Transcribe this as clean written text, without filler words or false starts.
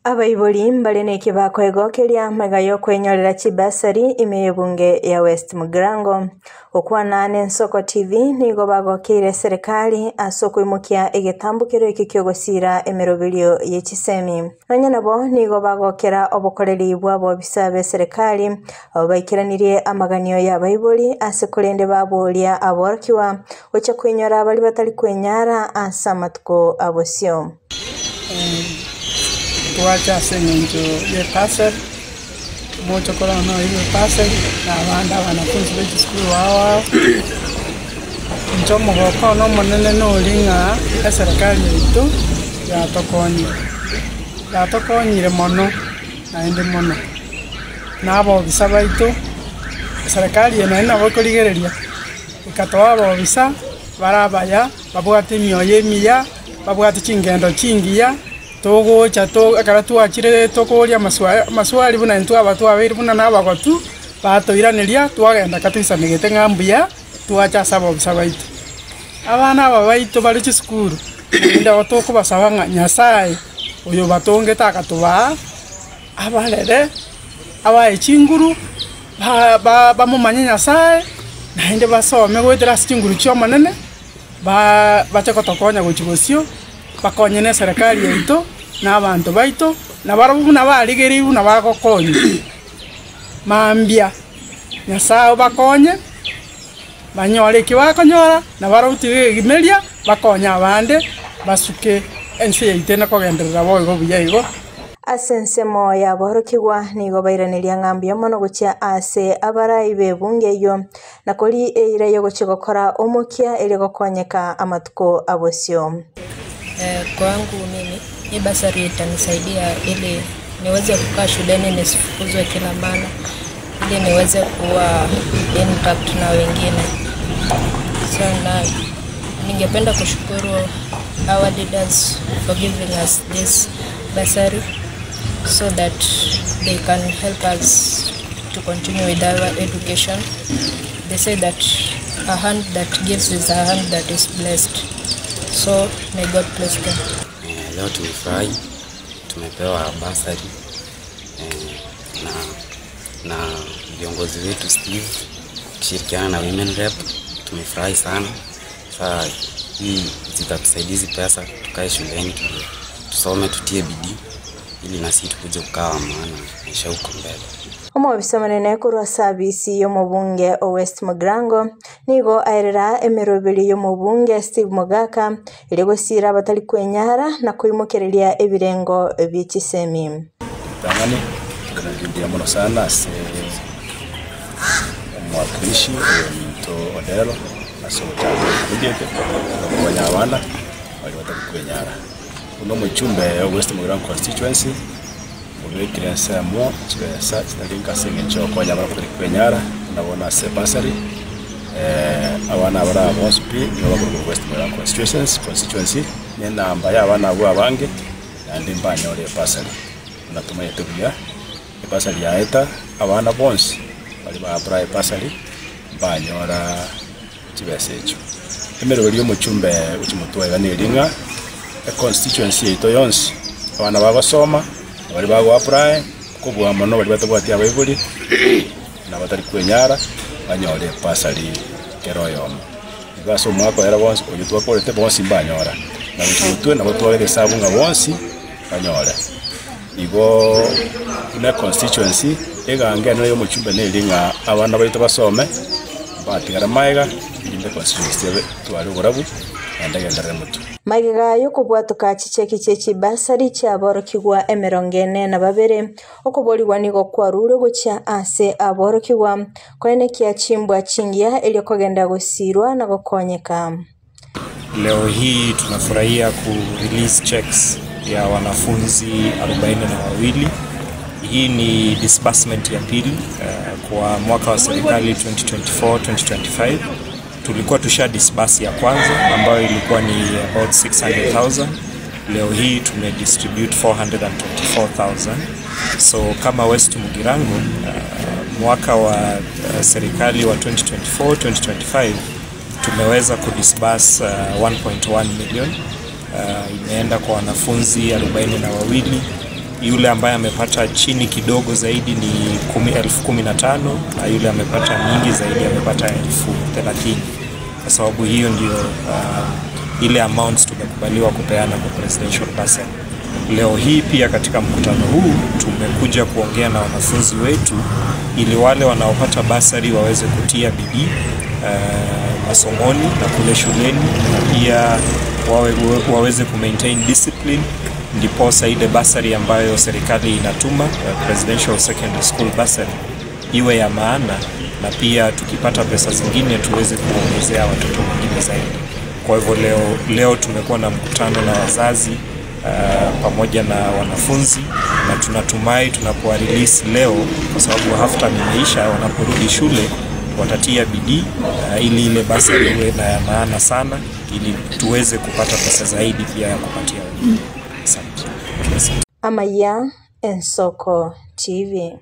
Abaibori mbare nekebago egokeria amaiga y'okwenyorera chibasari ime y'ebunge ya West Mugirango. Gokwana n'Ensoko TV nigo bagokeire eserekari ase okoimokia egetambokero eke ki'ogosiira emeroberio ye chisemi. Nonya nabo nigo bagokera obokoreri bw'abobisa b'eserekari abwo baikeranirie amaganio y'abaibori ase korende baboria aborokigwa gochia koinyora baria batari kwenyara ase amatuko abosio. Twacha ase eng'encho y'eparcel, omochokoro one oirwe eparcel, na abande abanafunzi be chisukuru ao ao. Inche omogoko one omonene noria ng'a eserekari yaito yatokonyire, yatokonyire mono naende mono, na abobisa baito, eserekari eye naende nabo ekorigereria, ekatoa abobisa bare abaya, babwate emioyo emiya. Babwate chingendo chingiya, togocha to ekero twachire tokoria amaswa amaswali buna intwe aba twabeire buna na abagotu, batoiraneria twagenda katoisanegete ng'a mbuya twacha ase abobisa baito. Abana aba baito bare chisukuru, naende nabo tokobasaba ng'a Nyasaye oyobatongete akatobaa, abarere, abae chinguru, ba ba bamomanye Nyasaye, naende basome goetera ase chinguru chia Omonene. Bache gotokonya gochia bosio, bakonye neserekari yaito, na abanto baito, na barabwo buna barigereirwe buna bagokonywa. Mambia Nyasae obakonye, banyore eki bakonyora, na barabwo tibegimeria, bakonye abande, basuke ense yaito ene kogenderera boigo buya igo. Ase ensemo y'aborokigwa nigo bairaneria ng'a mbuya mono gochia ase abarai b'ebunge eyio, Na koria eira y'ogochia gokora omokia erio gokonyeka amatuko abosio. Kwangu mimi, hii basari itanisaidia ili niweze kukaa shuleni nisifukuzwe kila mara, ili niweze kuwa impact na wengine. So na ningependa kushukuru our leaders for giving us this bursary so that they can help us to continue with our education. They say that a hand that gives is a hand that is blessed. So may God bless them. Eh, leo tumefurahi, tumepewa basari eh, na na viongozi wetu Steve kushirikiana na Women Rep, tumefurahi sana. Saa hii zitatusaidia hizi pesa, tukae shuleni tusome, tutie bidii ili na sisi tukuje kukaa wa maana maisha huko mbele. Omobisa omonene korwa Service y'omobunge o West Mugirango nigo aerera emeroberi y'omobunge Steve Mogaka erio gosiira abatari kwenyara na koimokereria ebirengo bie chisemi. Ritang'ani, tokanaria mbuya mono sana ase omwakilishi oyominto Odero ase ogochaka egekundi eke gokonya abana baria batari kwenyara. Buna omochumbe o West Mugirango Constituency, obekire ensemo chibesa chitari inke ase eng'encho yogokonya abana batari kwenyara, buna bono ase bursary, abana abare aba bonsi pi nigo bakorokwa West Mugirango Constituency, constituency, na enamba ya abana abwo abange, naende mbanyore ebursary. Buna tomanyete buya, ebursary yaeta, abana bonsi baria ba apply ebursary, mbanyora chibesa echio. Emeroberi y'omochumbe gochia motwe iga neri ng'a econstituency yaito yonsi, abana bagosoma, na baria bago apply, kobua mono baria batabwati abaibori, na batari kwenyara, banyore ebursary kera oyomo. Igo ase omwaka oera bonsi, oyio twakorete bonsi mbanyora, na gochia motwe nabo twagete esabu ng'a bonsi banyore. Igo buna econstituency, egango enene y'omochumbe neri ng'a abana baito basome, mbatigare magega, erinde econstituency ebe etware oborabu naende egenderere motwe. Magega y'okobwatoka chicheki chie chibasari chiaborokigwa emerongo ene na babere, okoborigwa nigo kwarurwe gochia ase aborokigwa, koenekia chimbwa chingiya erio kogenda gosiirwa na gokonyeka. Leo hii tunafurahia ku release checks ya wanafunzi 42. Hii ni disbursement ya pili kwa mwaka wa serikali 2024-2025. Tulikuwa tusha disburse ya kwanza ambayo ilikuwa ni about 600,000. Leo hii tumedistribute 424,000. So kama West Mugirango mwaka wa serikali wa 2024-2025 tumeweza kudisburse 1.1 million. Imeenda kwa wanafunzi 42. Yule ambaye amepata chini kidogo zaidi ni 15,000 na yule amepata mingi zaidi amepata 30,000, kwa sababu hiyo ndio ile amounts tumekubaliwa kupeana kwa presidential bursary. Leo hii pia katika mkutano huu tumekuja kuongea na wanafunzi wetu ili wale wanaopata basari waweze kutia bidii masomoni na kule shuleni, na pia waweze kumaintain discipline, ndiposa ile basari ambayo serikali inatuma presidential secondary school bursary iwe ya maana, na pia tukipata pesa zingine tuweze kuongezea watoto wengine zaidi. Kwa hivyo leo tumekuwa na mkutano na wazazi pamoja na wanafunzi, na tunatumai tunapowa release leo, kwa sababu half term imeisha, wanaporudi shule watatia bidii ili ile basari iwe na ya maana sana, ili tuweze kupata pesa zaidi pia ya kupatia wengine. Asante. Amaya Ensoko TV.